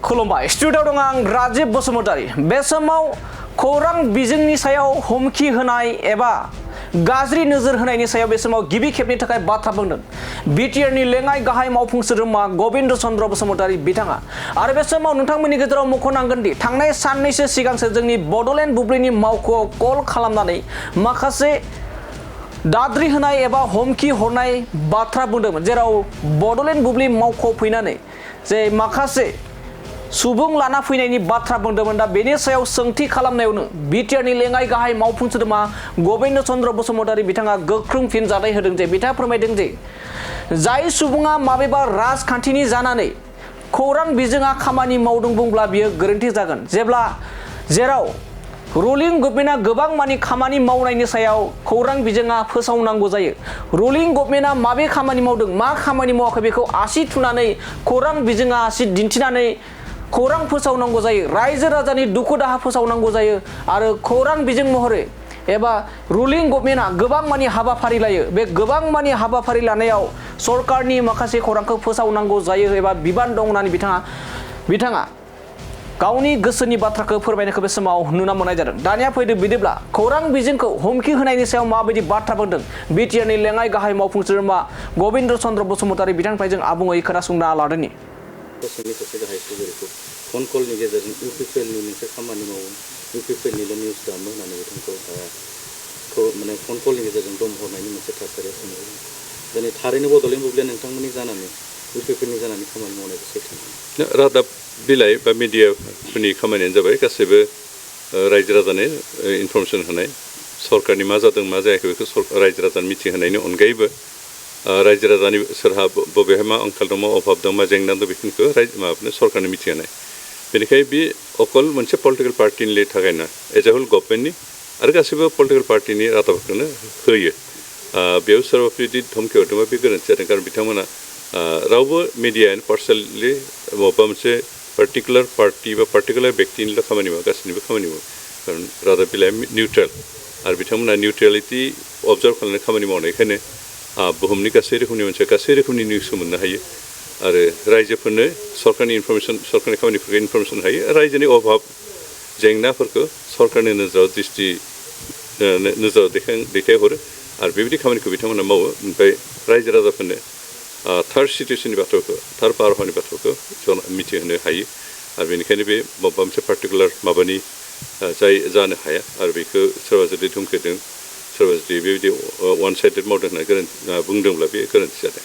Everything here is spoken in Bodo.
खुलुमबाय स्टुडिय'आव दं आं राजीब बसुमतारी बे समाव खौरां बिजोंनि सायाव हुमखि होनाय एबा गाज्रि नोजोर होनायनि सायाव बे समाव गिबि खेबनि थाखाय बाथ्रा बुंदों BTR नि लेङाइ गाहाय मावफुं सोद्रोमा गबिन्द चन्द्र बसुमतारी बिथाङा आरो बे समाव नोंथांमोननि गेजेराव मख'नांगोन दि थांनाय साननैसो सिगांसो जोंनि बड'लेण्ड बुब्लिनि मावख'आव कल खालामनानै माखासे दाद्रि होनाय एबा हुमखि हरनाय बाथ्रा बुंदोंमोन जेराव बड'लेण्ड बुब्लि मावख'आव फैनानै जे माखासे सुबुं लाना फैनायनि बाथ्रा बुंदोंमोन दा बेनि सायाव सोंथि खालामनायावनो BTR नि लेङाइ गाहाय मावफुं सोद्रोमा गबिन्द चन्द्र बसुमतारी बिथाङा गोख्रों फिनजाथाय होदों जे बिथाङा फोरमायदों जे जाय सुबुङा माबेबा राजखान्थिनि जानानै खौरां बिजोङा खामानि मावदों बुंब्ला बियो गोरोन्थि जागोन जेराव रुलिं गभर्नमेन्टआ गोबां मानि खामानि मावनायनि सायाव खौरां बिजोङा फोसावनांगौ जायो रुलिं गभर्नमेन्टआ माबे खामानि मावदों मा खामानि मावाखै बेखौ आसि थुनानै खौरां बिजोङा आसि दिन्थिनानै खौरां फोसावनांगौ जायो रायजो राजानि दुखु दाहा फोसावनांगौ जायो आरो खौरां बिजों महरै एबा रुलिं गभर्नमेन्टआ गोबां मानि हाबाफारि लायो बे गोबां मानि हाबाफारि लानायाव सरकारनि माखासे खौरांखौ फोसावनांगौ जायो एबा बिबान दं होननानै बिथाङा गावनि गोसोनि बाथ्राखौ फोरमायनायखौ बे समाव नुना मोननाय जादों दानिया फैदो बिदिब्ला खौरां बिजोंखौ हुमखि होनायनि सायाव माबायदि बाथ्रा बुंदों BTR नि लेङाइ गाहाय मावफुं सोद्रोमा गबिन्द चन्द्र बसुमतारी बिथांनिफ्राय जों आबुङै खोनासंना लादोंनि फन कलनि गेजेरजों UPPLनि मोनसे खामानि मावो UPPLनिल' निउस दामो होननानै बिथांखौ माने फन कलनि गेजेरजों दम हरनायनि मोनसे थासारिया सोमजिदों दिनै थारैनो बड'लेण्ड बुब्लिया नोंथांमोननि जानानै UPPLनि जानानै खामानि मावनायखौ सैथो रादाब बिलाइ बा मिडियाफोरनि खामानियानो जाबाय गासैबो रायजो राजानो इनफरमेसन होनाय सरकारनि मा जादों मा जायाखै बेखौ रायजो राजानो मिथिहोनायनि अनगायैबो रायजो राजानि सोरहा बबेहाय मा आंखाल दं मा अभाब दं मा जेंना दं बेखिनिखौ माबानो सरकारनो मिथिहोनाय बेनिखायनो बे अकल मोनसे पलिटिकेल पार्टिनि थाखाय ना एज ए होल गभर्नमेन्टनि आरो गासैबो पलिटिकेल पार्टिनि रादाबफोरखौनो होयो बेयाव सोरबाफोर जुदि धमखि हरदोंबा बे गोरोन्थि जादों कारण बिथांमोना रावबो मिडियानो पार्सनेलि माबा मोनसे पार्टिकुलार पार्टि बा पार्टिकुलार व्यक्तिनिल' खामानि मावो गासैनिबो खामानि मावो कारण रादाब बिलाइआ निउट्रेल आरो बिथांमोना निउट्रेलिटि अबजार्भ खालामनानै खामानि मावनायखायनो बुहुमनि गासै रोखोमनि निउसखौ मोननो हायो आरो रायजोफोरनो सरकारनि खामानिफोरखौ इनफरमेसन हायो रायजोनि अभाब जेंनाफोरखौ सरकारनि नोजोराव दैथायहरो आरो बेबायदि खामानिखौ बिथांमोना मावो ओमफ्राय रायजो राजाफोरनो थार्ड सिटुवेसननि बाथ्राखौ थार्ड बारहावानि बाथ्राखौ मिथिहोनो हायो आरो बेनिखायनो बे माबा मोनसे पार्टिकुलार माबानि जाय जानो हाया आरो बेखौ सोरबा जुदि धमखिदों सोरबा जुदि बेबायदि वान साइडेड मावदों होननानै बुंदोंब्ला बे गोरोन्थि जादों